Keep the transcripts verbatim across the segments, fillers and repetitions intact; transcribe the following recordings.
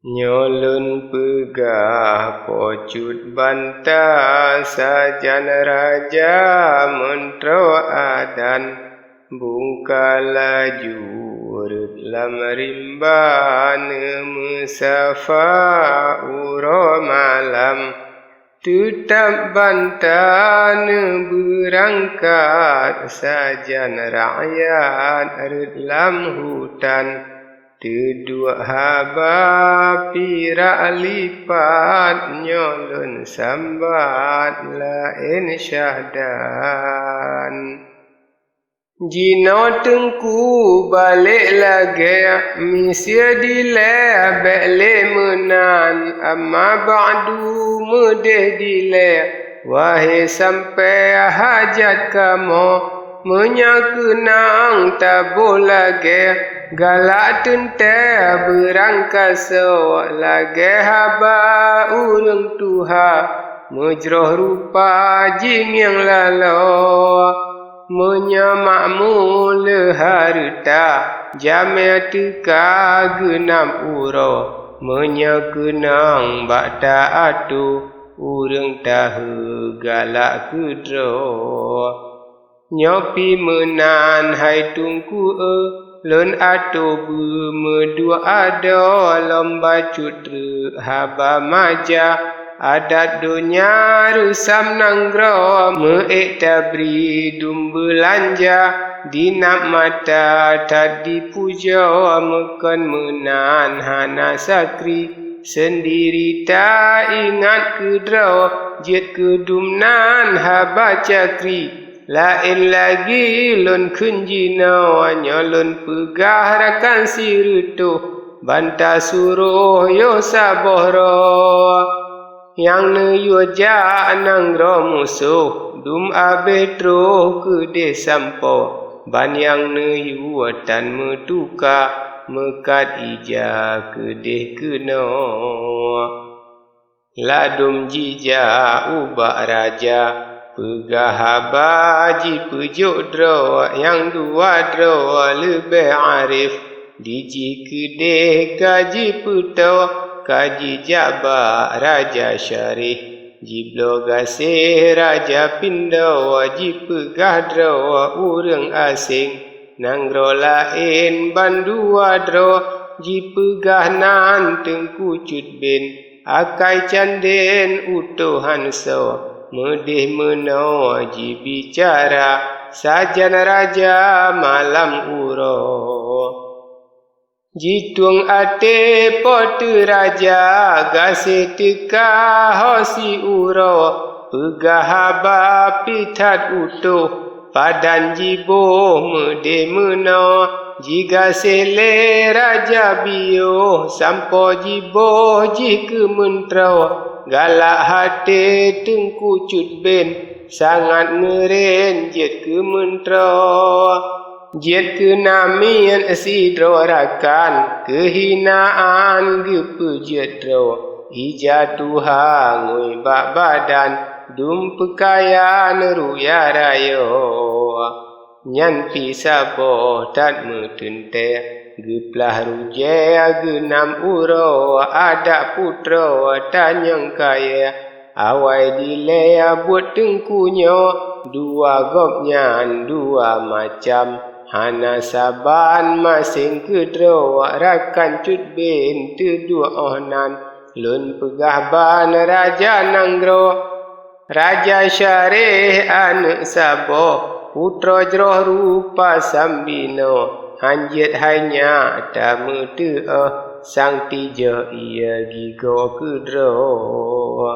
Nyoe lôn peugah Po Cut Banta, sajan raja meuntroe adan, bungka laju rhot lam rimba, neumeusafa uroe malam. Teutab banta neubeurangkat, sajan rakyat rhot lam hutan. Teuduek haba pirak lipat, nyoe lôn sambat laén syahdan. Jinoe Teungku balek lagée, miseue dilée bék lé meunan, amma ba'du meudeh dilée. Wahé sampoe hajat kamoe, meunyoe keunong taboh lagée, galak teuntée beurangkasoe, lagée haba ureuëng tuha, meujroh rupa jingieng laloe. Meunyoe makmu le hareuta, jamé teuka geunab uroe. Meunyoe keunong bak ta-atoe, ureuëng tahe galak keudroe. Nyoe pih meunan hai Teungku e, lôn atoe beumeuduek adoe lom bacut treuk haba maja. Adat donya reusam nanggroe, meu-ék tabri dum beulanja, dinab mata that dipujoe, meukon meunan hana sakri, seundiri taingat keudroe, jeuet keu dum nan haba cakri. Laén lagi lôn kheun jinoe, nyoe lôn peugah rakan sireutôh, banta suroh yoh saboh roh. Nyang neuyue jak nanggroe musoh, dum abéh troh keudeh sampoe. Ban nyang neuyue tan meutuka, meukat ija keudeh keunoe. Ladum jijak ubak raja, peugah haba jipeujok droe, nyang dua droe leubeh arif. Di jih keudeh ka jipeutoe, ka jijak bak raja syarih. Jibloe gaséh raja pindo, jipeugah droe ureuëng aséng. Nanggroe laén bandua droe, jipeugah nan Teungku Cut Bén. Akai candén utoh hansoe, meudeh meunoe jibicara, sajan raja malam uroe. Jitueng até Po teu raja, gaséh teuka ho siuroe, peugah haba pih that utoh. Padan jiboh meudeh meunoe, jigaséh lé raja biôh, sampoe jiboh jih keu meuntroe. Galak haté Teungku Cut Bén, sangat ngeuren jeuet keu meuntroe. Jeuet keu namiet sidroe rakan, keuhinaan geupeujeuet droe. Ija tuha ngui bak badan, dum peukayan ruya rayoe. Nyan pih saboh that meuteuntée, geuplah rujée geunam uroe, adak putroe tanyong kayée. Awai dilée buet Teungku nyoe, dua gobnyan dua macam, hana saban maséng keudroe, rakan Cut Bén teuduek óh nan. Lôn peugah ban raja nanggroe, Raja Syareh aneuëk saboh, putroe jroh rupa sambinoe, han jeuet hai nyak tameuteuôh, sang tijoh ie gigoe keudroe.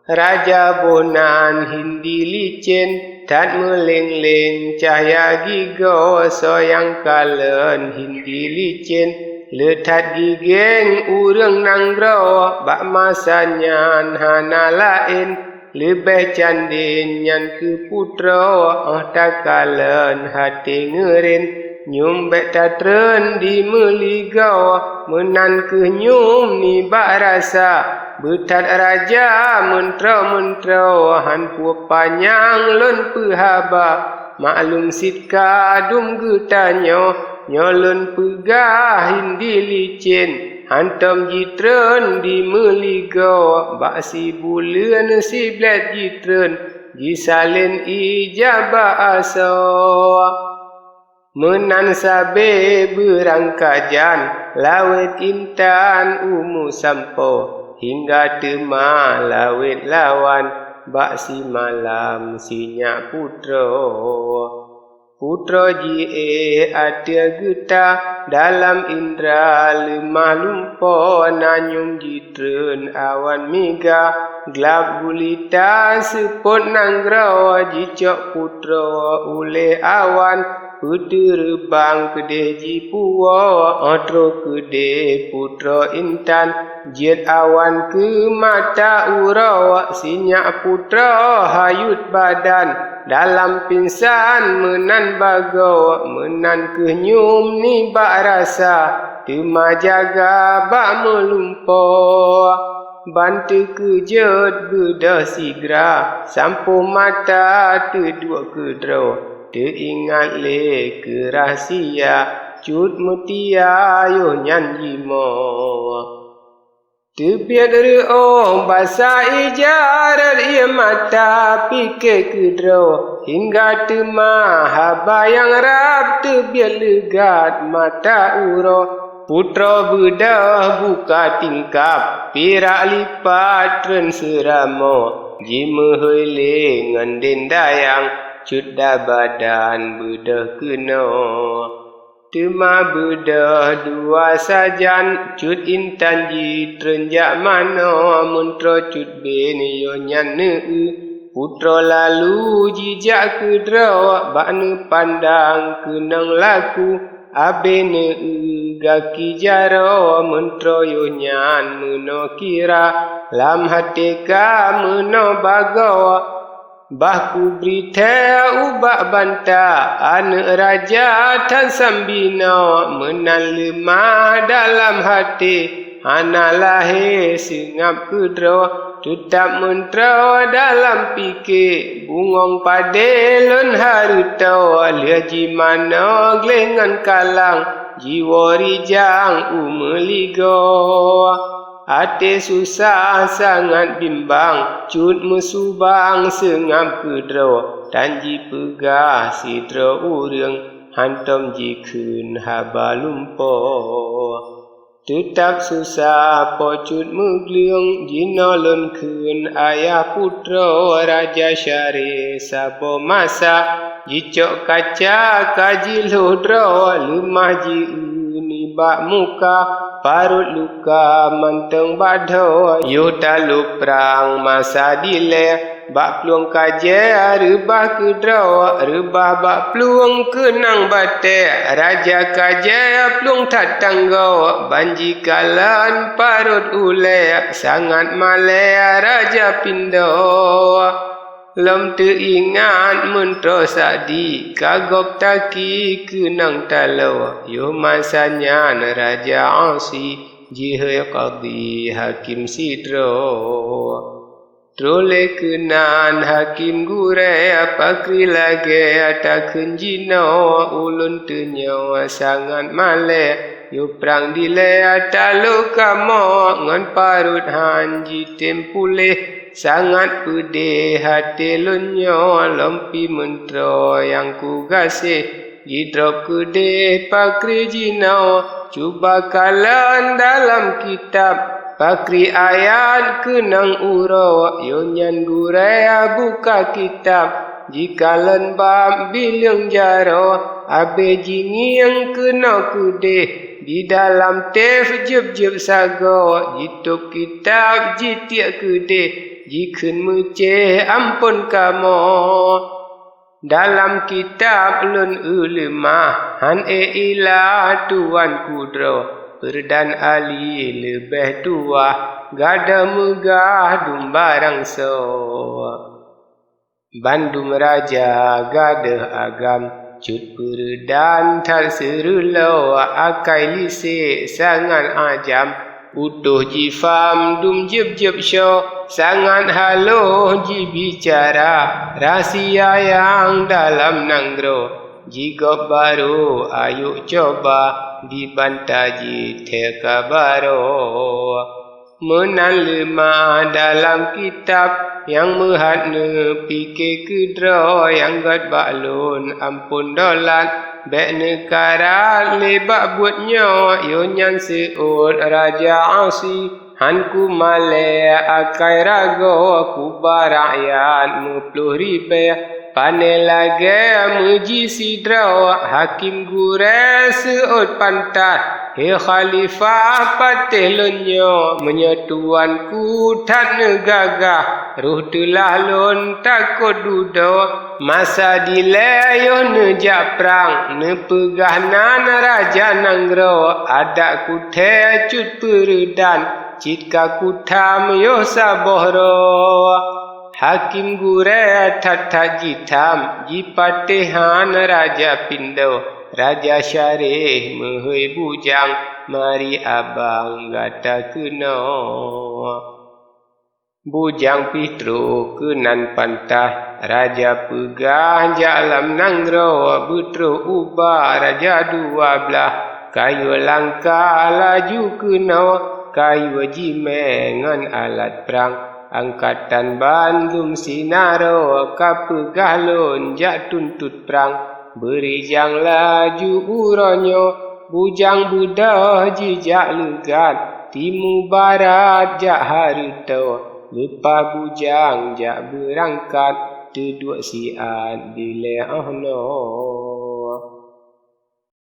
Raja boh nan Hindi licén, that meuléng-léng cahya gigoe, soe nyang kalon Hindi licén, le that gigéng ureuëng nanggroe. Bak masa nyan hana laén, leubeh candén nyan keu putroe, óh takalon haté ngeuren. Nyum bék tatreun dimeuligoe, meunan kheueh nyum nibak rasa. Beuthat raja meuntroe-meuntroe, han peue panyang lôn peuhaba. Maklum cit ka dum geutanyoe, nyoe lôn peugah Hindi licén. Hantom jitreun di meuligoe, bak sibuleuen siblét jitreun, jisalén ija bak asoe. Meunan sabe beurangkajan, lawét intan u meusampoe, hingga teuma lawét lawan, bak simalam sinyak putroe. Putroe jiéh ateueh geuta, dalam indra leumah lumpoe, nanyum jitreun awan miga, glab gulita seupôt nanggroe, jicok putroe ulée awan, peuteureubang keudeh jipuwoe, 'oh troh keudeh putroe intan, jeuet awan keu mata uroe, sinyak putroe hayut badan, dalam pingsan meunan bagoe, meunan kheueh nyum nibak rasa, teuma jaga bak meulumpoe. Ban teukeujot beudôh sigra, sampoe mata teuduek keudroe, teuingat lé keu rahsia, cut meutia yoh nyan jimoe. Teubiet reuôh basa ija rot ié mata pike keudroe, hingga teuma haba nyang rab teubiet leugat mata uroe. Putroe beudôh buka tingkab, pirak lipat treun seuramoe, jimeuhôi lé ngon dendayang, cut daba dan beudôh keunoe. Teuma beudôh dua sajan, cut intan jitreun jak manoe, meuntroe cut ben yoh nyan neueu. Putroe lalu jijak keudroe, bak neupandang keunong laku, abée neueu gaki jaroe, meuntroe yoh nyan meunoe kira, lam até ka meunoe bagoe. Bah kubri thée ubak banta, aneuëk raja that sambinoe, meunan leumah dalam até, hana lahé seungab keudroe, teutab meuntroe dalam pike, bungöng padé lôn hareutoe, lheueh jimanoe gleh ngon kalang, jiwoe rijang u meuligoe. Até susah sangat bimbang, cut meusubang seungab keudroe, tan jipeugah sidroe ureuëng, hantom jikheun haba lumpoe. Teutab susah po cut meugleueng, jinoe lôn kheun ayah putroe, raja syaré saboh masa, jicok kaca ka jilhoh droe, leumah jieu nibak muka, parot luka mantong bak dhoe, yoh talôp prang masa dilée, bak plueng kajée reubah keudroe, reubah bak plueng keunong batée, raja kajée plueng that tanggoe, ban jikalon parot ulée, sangat malée raja pindoe. Lom teuingat meuntroe Sa'di, ka gob taki keunong taloe, yoh masa nyan raja Asi, jihôi qadhi hakim sidroe. Troh lé keunan hakim gurée, pakri lagée takheun jinoe, ulôn teunyoe sangat malée, yoh prang dilée talôp kamoe, ngon parot han jitem puléh, sangat peudeh até lôn nyoe, lom pih meuntroe nyang kugaséh. Jidrob keudeh pakri jinoe, cuba kalon dalam kitab, pakri ayat keunong uroe, yoh nyan gurée buka kitab, jikalon bab bileueng jaroe, abée jingieng keunoe keudeh, di dalam teuh jeueb-jeueb sagoe, jitôb kitab jitiek keudeh, jikheun meucéh amphon kamoe. Dalam kitab lôn eu leumah, han ék ila tuanku droe, Peureudan Ali leubeh tuwah, gadôh meugah dum barangsoe. Bandum raja gadôh agam, cut Peureudan that seureuloe, akai lisek sangat ajam, Utôh jifam dum jeueb-jeueb syoe, sangat haloh jibicara, rahsia nyang dalam nanggroe, jigob barô ayuk coba, dibanta jithée ka baroe. Meunan leumah dalam kitab nyang meuhat neupike keudroe nyang gét bak lôn amphon dolat. Bék neukarat lé bak buet nyoe, yoh nyan seuôt Raja Asi. Han kumalée akai ragoe, kuba rakyat meuploh ribée. Pane lagée meuji sidroe, hakém gurée seuôt pantas. He khalifah patéh lôn nyoe, meunyoe tuanku that neugagah, roh teulah lôn takot dudoe. Masa dilée yoh neujak prang, neupeugah nan raja nanggroe, adak kuthée cut peureudan, cit ka kutham yoh saboh droe. Hakém gurée that-that jitham, jipatéhan raja pindo, raja syareh meuhôi bujang, mari abang gata keunoe. Bujang pih troh keunan pantas, raja peugah jak lam nanggroe, beutroh uba raja dua blaih. Kayue langkah laju keunoe, kayue jimé ngon alat prang. Angkatan bandum sinaroe, ka peugah lôn jak tuntot prang. Beurijang laju uroe nyoe, bujang beudôh jijak leugat, timu barat jak hareutoe. Leupah bujang jak beurangkat, teuduek siat dilée 'oh noe.